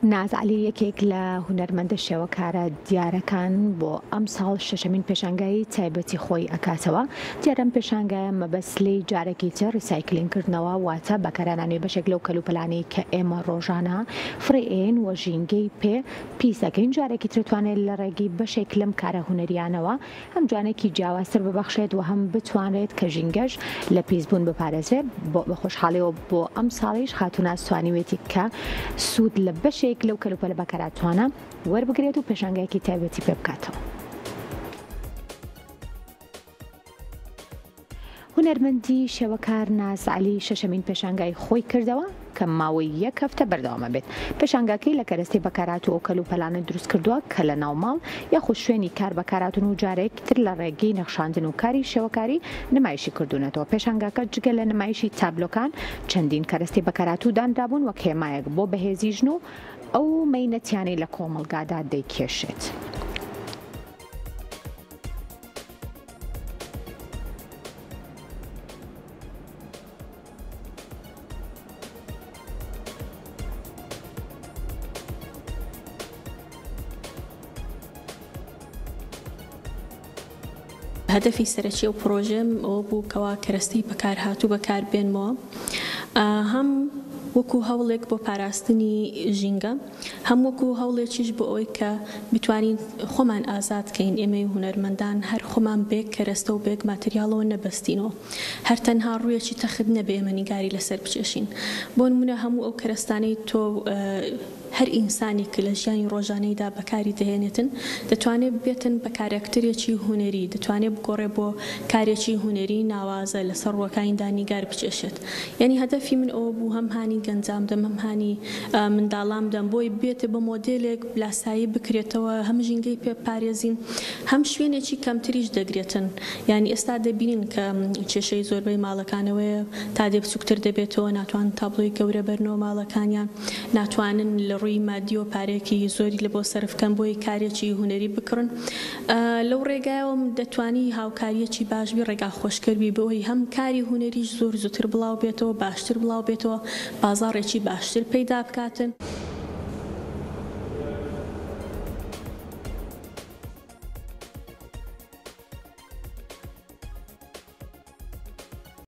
ناز عەلی یەکێک لە هونەرمەندە شێوەکارە دیارەکان بۆ ئەمساڵ شەشەمین پێشانگای تایبەتی خۆی ئەکاتەوە، دیارە ئەم پێشانگایە مەبەست لێی جارێکی تر recycling کردنەوە واتە بەکارهێنانی بەشێک لەو کەلوپەلانەی کە ئێمە ڕۆژانە فڕێ ئەیەین و ژینگەی پێ پیس ئەکەین جارێکی تر توانێت لە ڕێگەی بەشێک لەم کارە هونەریانەوە هەم جوانێکی جیاوازتر ببەخشێت و هەم بتوانرێت کە ژینگەش لە پیسبوون بپارێزرێت بە خۆشحاڵیەوە بۆ ئەمساڵیش خاتوو ناز توانیوێتی کە سوود لە بەشێک لەو کەلوپەلە بەکارهاتووانە وەربگرێت و پێشانگایەکی تایبەتی پێ بکاتەوە. هونەرمەندی شێوەکار ناز عەلی شەشەمین پێشانگای خۆی کردەوە کە ماوەی یەک هەفتە بەردەوام ئەبێت. پێشانگاکەی لە کەرەستەی بەکارهاتوو ئەو کەلوپەلانە دروست کردووە کە لە ناو ماڵ یاخود شوێنی کار بەکارهاتوون و جارێک تر لە ڕێگەی نەخشاندن و کاری شێوەکاری نمایشی کردوونەتەوە. پێشانگاکە جگە لە نمایشی تابلۆکان چەندین کەرەستەی بەکارهاتوو دانرابوون وەک هێمایەک بۆ بەهێزی ژن و ئەو مەینەتیانەی لە کۆمەڵگادا دەیکێشێت. هەدەفی سەرەکی ئەو پڕۆژەیەم ئەوە بوو کەوا کەرەستەی بەکارهاتوو بەکاربێنمەوە هەم وەکو هەوڵێک بۆ پاراستنی ژینگە هەم وەکو هەوڵێکیش بۆ ئەوەی کە بتوانین خۆمان ئازاد کەین، ئێمەی هونەرمەندان هەر خۆمان بەیەک کەرەستە و بەیەک ماتریاڵەوە نەبەستینەوە، هەر تەنها ڕوویەکی تەخت نەبێ ئێمە نیگاری لەسەر بکێشین. بۆ نموونە هەموو ئەو کەرەستانەی تۆ هەر ئینسانێک لە ژیانی ڕۆژانەیدا بەکاری دەهێنێتن دەتوانێ ببێتن بە کارەکتەرێکی هونەری، دەتوانێ بگۆڕێ بۆ کارێکی هونەری ناوازە لەسەر ڕووەکانیدا نیگار بکێشێت. یانی هەدەفی من ئەوە بوو هەم هانی گەنجان بدەم هەم هانی منداڵان بدەم بۆی بێتە بە مۆدێلێک لاسایی بکرێتەوە هەم ژینگەی پێ بپارێزین هەم شوێنێکی کەمتریش دەگرێتن یانی ئێستا دەبینین کە کێشەی زۆربەی ماڵەکان ئەوەیە تا دێ بچوکتر دەبێتەوە ناتوانن تابڵۆی گەورە بەرنەوە ماڵەکانیان ناتوانن لە ڕووی مادیەوە پارەیەکی زۆری لە بۆ سەرف کەن بۆی کارێکی هونەری بکڕن لەو ڕێگایەوە دەتوانی هاوکارییەکی باش بی، ڕێگا خۆشکەر بی بۆی هەم کاری هونەریش زۆر زووتر بڵاو بێتەوە، باشتر بڵاو بێتەوە، بازاڕێکی باشتر پەیدا بکاتن.